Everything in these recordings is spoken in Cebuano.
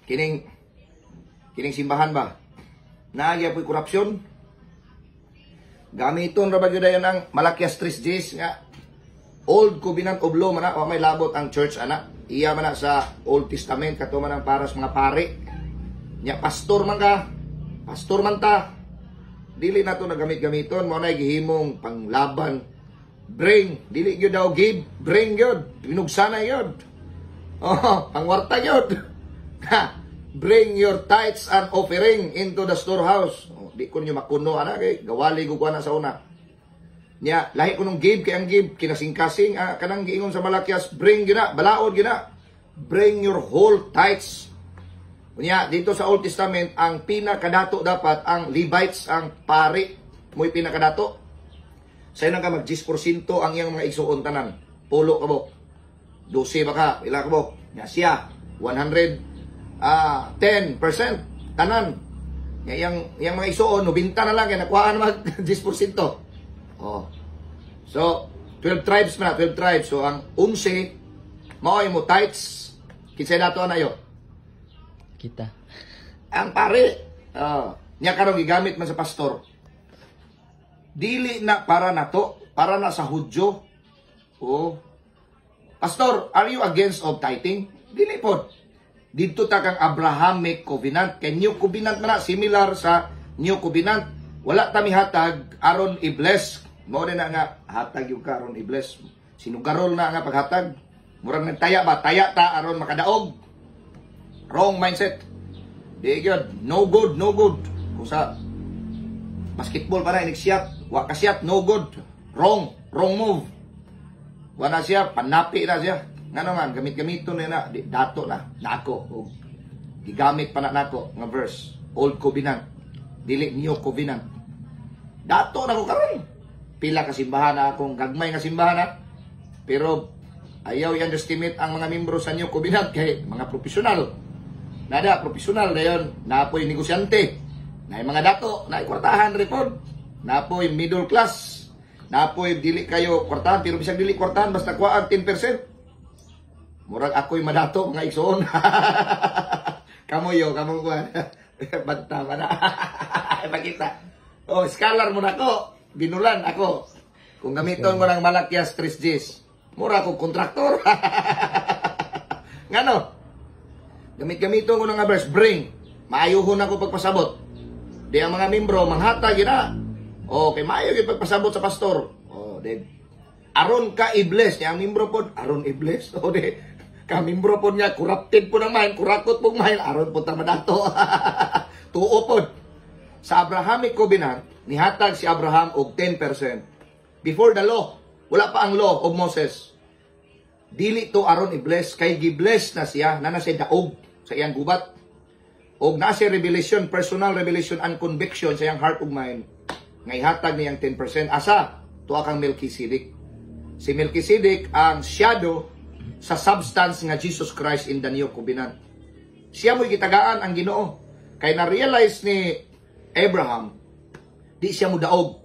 Kining simbahan ba? Naa gyapoy korupsyon. Gamiton ra ba gyud dayon ang Malakias 3:10 nga Old Covenant of Law man na, wa may labot ang church ana. Iya man na sa Old Testament, kato man ang para sa mga pari. Nya pastor man ka, pastor man ta. Dili na to nagamit-gamiton mo na gihimong panglaban. Bring, dili gyud daw give, bring gyud, pinugsana gyud. Oh, pangwarta gyud. Ha, bring your tithes and offering into the storehouse. Oh, di ko niyo makuno ana kay gawali ko ana sa una. Nya, lahi ko nung give kay ang give kinasingkasing, kanang giingon sa Malakias, bring gina, balaod gina. Bring your whole tithes. Unya, dito sa Old Testament, ang pinakadato dapat ang Levites, ang pari, mo'y pinakadato. Sayo nang ka mag 10% ang iyang mga igsuon tanan. Pulo ka bo. 12 ba ka? Ila ka bo? Nya siya, 100 10% tanan. Nya iyang mga igsuon 90 na lang kay nakuhaan mag 10%. Oh. So, 12 tribes man na, 12 tribes. So, ang 11 mao mo tithes. Kinsay dato ana yo? Kita. Ang pare. Oh. Nya karon gigamit man sa pastor. Dili na para nato, para na sa Hudyo. Oh. Pastor, are you against of tithing? Dili pod. Dito ta kang Abrahamic covenant. Kay New Covenant man na, similar sa New Covenant. Wala ta mihatag aron i-bless. Mao na nga hatag yung ka aron i-bless. Sinugarol na nga paghatag. Murag nagtaya ba? Taya ta aron makadaog. Wrong mindset. Di gyud. No good, no good. Kung sa basketball pa na inig-shot, wa ka shot, no good. Wrong, wrong move. Wa na siya, panapi na siya. Ngano man, gamit-gamito na na, di, dato na, nako. Og gigamit pa na nako nga verse, Old Covenant, dili New Covenant. Dato na ko karon. Pila ka simbahan na akong gagmay nga simbahan na. Pero ayaw i-underestimate ang mga membro sa New Covenant kay mga profesional. Nada, profesional dayon, napoy negosyante. Na mga dato, na kwartahan repod. Napoy middle class. Napoy dili kayo kwartahan, pero bisag dili kwartahan basta kuhaan 10%. Murag ako'y madato mga igsoon. Kamo yo, kamo kuan. Banta pa na. Pakita. Oh, scholar mo na ko. Binulan ako. Kung gamiton ko ng Malakias 3 Gs, mura ko kontraktor. Ngano? Gamit-gamiton ko ng nga verse, bring. Maayuhon ako pagpasabot. Di ang mga membro, manghatag na. O, kay maayo gyud pagpasabot sa pastor. O, di. Aron ka i-bless. Yang membro pod, aron i-bless. O, di. Ka membro pod nga, corrupted po ng mind, kurakot pong mind, aron po ta madato. Tuo pod. Sa Abrahamic Covenant, nihatag si Abraham og 10%. Before the law, wala pa ang law of Moses. Dili to aron i-bless, kay gi-bless na siya, na siya daog sa iyang gubat. Og na siya revelation, personal revelation and conviction sa iyang heart ug mind, nga ihatag niyang 10%. Asa? Tuwa kang Melchizedek. Si Melchizedek ang shadow sa substance nga Jesus Christ in the New Covenant. Siya mo'y gitagaan ang Ginoo. Kay na-realize ni Abraham, di siya mudaog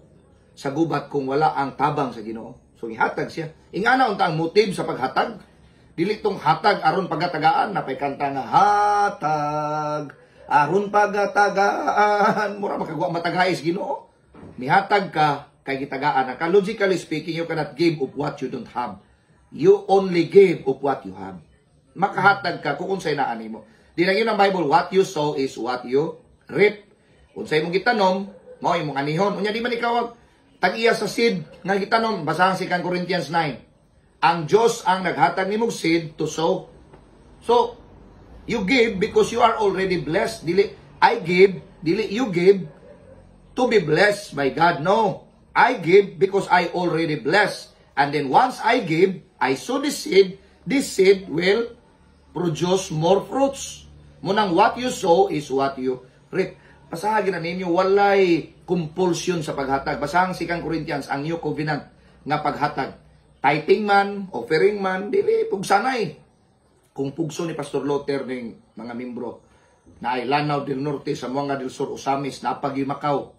sa gubat kung wala ang tabang sa Ginoo. So ihatag siya. Ingana unta ang motive sa paghatag. Dili tong hatag aron pagatagaan, napay kanta nga hatag aron pagatagaan, mura makagwa matagais Ginoo. Mihatag ka kay gitagaan na ka. Logically speaking, you cannot give of what you don't have. You only give of what you have. Makahatag ka kung unsay naa nimo. Di lang yun ang Bible, what you sow is what you reap. Unsay imong gitanom, mao imong anihon. Unya di man ikaw ang tag-iya sa seed nga gitanom, basahan si kang Corinthians 9. Ang Diyos ang naghatag nimong seed to sow. So, you give because you are already blessed. Dili, I give, dili you give to be blessed by God. No. I give because I already blessed. And then once I give, I sow the seed, this seed will produce more fruits. Munang what you sow is what you reap. Pasahagin na ninyo, walay compulsion sa paghatag. Basahan si kang Corinthians, ang New Covenant nga paghatag. Tithing man, offering man, dili pugsanay. Kung pugso ni Pastor Luther ning mga membro na ay Lanao del Norte, Zamboanga del Sur, Ozamis, napagi Macau.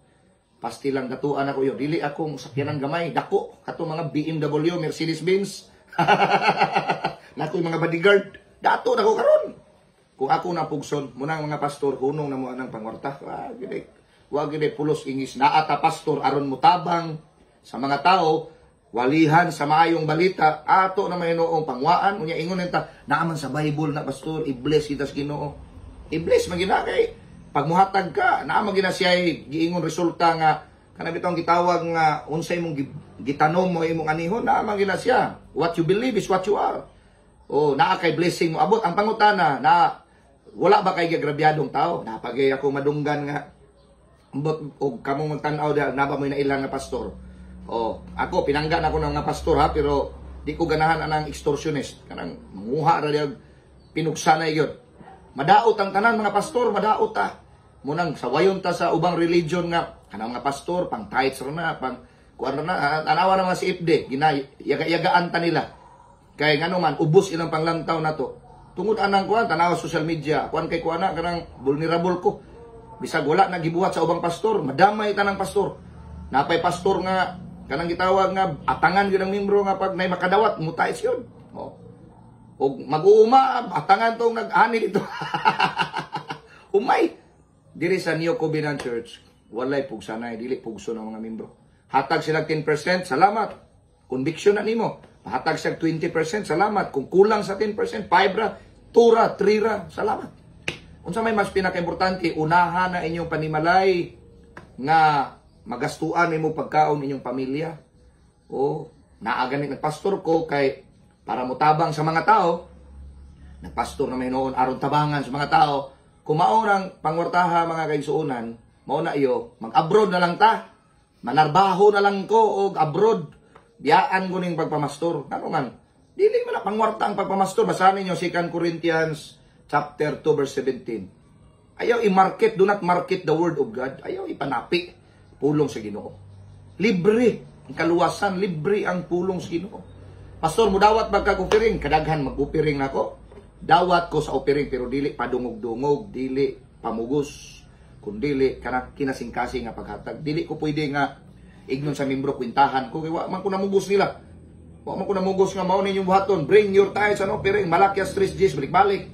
Pastilang datuan ako yun. Dili akong sakyanan gamay. Dako. Kato mga BMW, Mercedes-Benz. Nako yung mga bodyguard. Dato na ko karon. Kung ako na pugson, munang mga pastor, hunong na mo anang pangwarta. Wa gid, wa gid pulos ingis naa ta pastor aron mutabang sa mga tao, walihan sa maayong balita, ato na may noong pangwaan, unya ingon ta, naaman sa Bible na pastor, i-bless kita sa Ginoo. I-bless man gina kay pag muhatag ka, naa man gina siya giingon resulta nga kana bitong gitawag nga unsay imong gitanom mo imong anihon, naa man gina siya. What you believe is what you are. O naa kay blessing mo abot. Ang pangutana na wala ba kay gigrabyadong tao? Napagay ako madunggan nga ambot og kamong magtan-aw diha, na ba mo nailang nga pastor? O ako pinangga na ako ng mga pastor ha, pero di ko ganahan anang extortionist, kanang manguha ra diha pinugsanay gyud. Madaot ang tanan mga pastor, madaot ta. Munang sawayon ta sa ubang religion nga kanang mga pastor pang tithes ra na, pang kuan ra na, tanawa na mga si FD, gina yaga-yagaan ta nila. Kay ngano man ubos ilang panglantaw nato. Tungod anang kuan, tanawa social media, kuan kay kuan na kanang vulnerable ko. Bisag wala na gibuhat sa ubang pastor, madamay tanang pastor. Napay pastor nga kanang gitawag nga atangan gyud ang membro nga pag nay makadawat mutayts yun. Oh. Og mag-uuma atangan tong nag-ani dito. Umay diri sa New Covenant Church, walay pugsanay, dili pugso ng mga membro. Hatag sila 10%, salamat. Conviction na nimo. Hatag siya 20%, salamat. Kung kulang sa 10%, 5 ra, 2 ra, 3 ra, salamat. Unsa may mas pinakaimportante, unahan na inyong panimalay nga magastuan nimo pagkaon inyong pamilya. O naa gani nagpastor ko kay para motabang sa mga tao, nagpastor na may noon aron tabangan sa mga tao. Kung mao nang pangwartaha mga kaigsuonan, mao na iyo, mag-abroad na lang ta. Manarbaho na lang ko og abroad. Biyaan ko ning pagpamastor. Ano man? Dili man na pangwarta ang pagpamastor. Basahin ninyo 2 Corinthians chapter 2 verse 17. Ayaw i-market, do not market the word of God. Ayaw ipanapi pulong sa Ginoo. Libre ang kaluwasan, libre ang pulong sa Ginoo. Pastor, mudawat ba kag offering? Kadaghan mag-offering nako. Dawat ko sa offering pero dili padungog-dungog, dili pamugos, kundili kana kinasingkasing nga paghatag. Dili ko pwede nga ignon sa membro kwintahan ko kay wa man ko namugos nila. Wa man ko namugos nga mao ninyong buhaton. Bring your tithes and offering. Malakias 3 Gs balik-balik.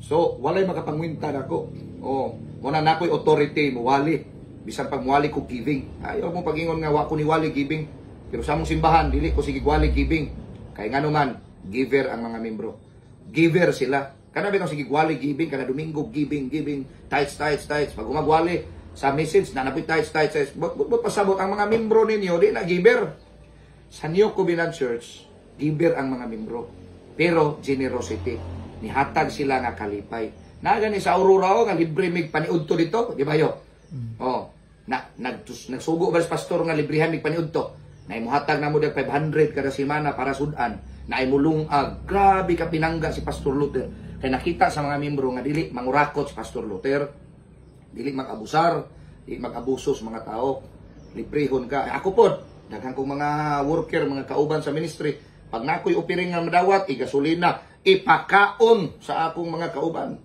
So, walay makapangwinta nako. Oh, mo na nakoy authority muwali. Bisan pag muwali ko giving. Ayaw mo pagingon nga wa ko ni wali giving. Pero sa among simbahan dili ko sige wali giving. Kay ngano man, giver ang mga membro. Giver sila. Kana bitong sige wali giving kada Domingo, giving, giving, tithes, tithes, tithes. Pag umagwali sa message na napoy tithes, tithes, tithes. But pasabot ang mga membro ninyo di na giver. Sa New Covenant Church, giver ang mga membro. Pero generosity. Nihatag sila nga kalipay. Na gani sa Aurora o nga libre mig paniudto dito, di ba yo? Oh, na nagsugo ba sa pastor nga librehan mig paniudto. Na imuhatag na mo dag 500 kada semana para sudan. Na imulungag. Grabe ka pinangga si Pastor Luther. Kay nakita sa mga membro nga dili mangurakot si Pastor Luther. Dili mag-abusar, dili mag-abuso sa mga tao. Librehon ka. Ako pod, daghan kong mga worker, mga kauban sa ministry. Pag nakoy offering nga madawat, igasolina, ipakaon sa akong mga kauban.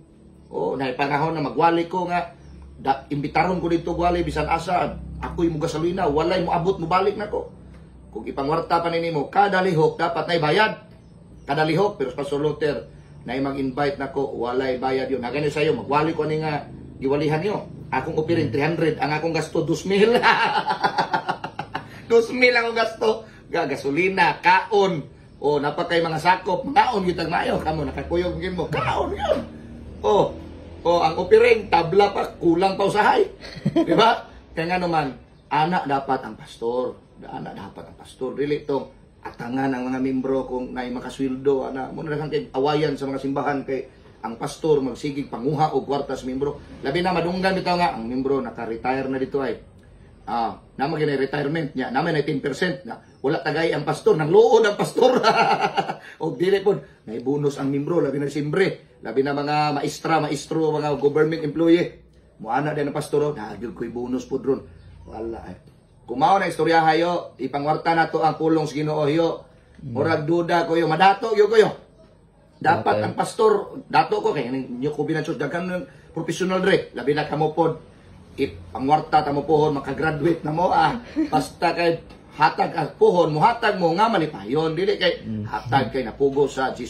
O, naipanahon na magwali ko nga, da, imbitaron ko dito gwali, bisan asa, ako'y mo gasolina, walay mo abot, mo balik nako. Kung ipangwarta pa nimo, kada lihok dapat na bayad. Kada lihok, pero sa Pastor Luther, na mag-invite nako, walay bayad yun. Nagano sa'yo, magwali ko ani nga, giwalihan niyo. Akong offering 300, ang akong gasto 2,000. 2,000 akong gasto. Gasolina, kaon. O, napakay mga sakop, kaon gyud maayo kamo nakakuyog gyud mo. Kaon yun. O, o ang offering tabla pa, kulang pa usahay. Di ba? Kaya nga naman, anak dapat ang pastor. Anak dapat ang pastor. Dili tong atangan ang mga membro kung naay makasweldo ana mo na kay awayan sa mga simbahan kay ang pastor magsigig panguha og kwarta sa membro. Labi na madunggan bitaw nga ang membro naka-retire na dito ay. Ah, namo gini retirement niya, naman ay 10% na wala tagay ang pastor, nang luod ang pastor. Og dili pod nay bonus ang membro, labi na simbre, labi na mga maestra, maestro, mga government employee. Muana din ang pastor, oh, nagyud ko'y bonus pod ron. Wala ay. Kung mao na istorya hayo, ipangwarta na to ang pulong sa Ginoo hiyo. Murag duda ko yo, madato yo ko yo. Dapat ang pastor, dato ko kay New Covenant Church daghan ng professional dre, labi na kamo pod ipangwarta ta mo pohon makagraduate na mo ah. Basta kay hatag ang pohon, muhatag mo nga malipayon, dili kay hatag kay napugo sa 10%.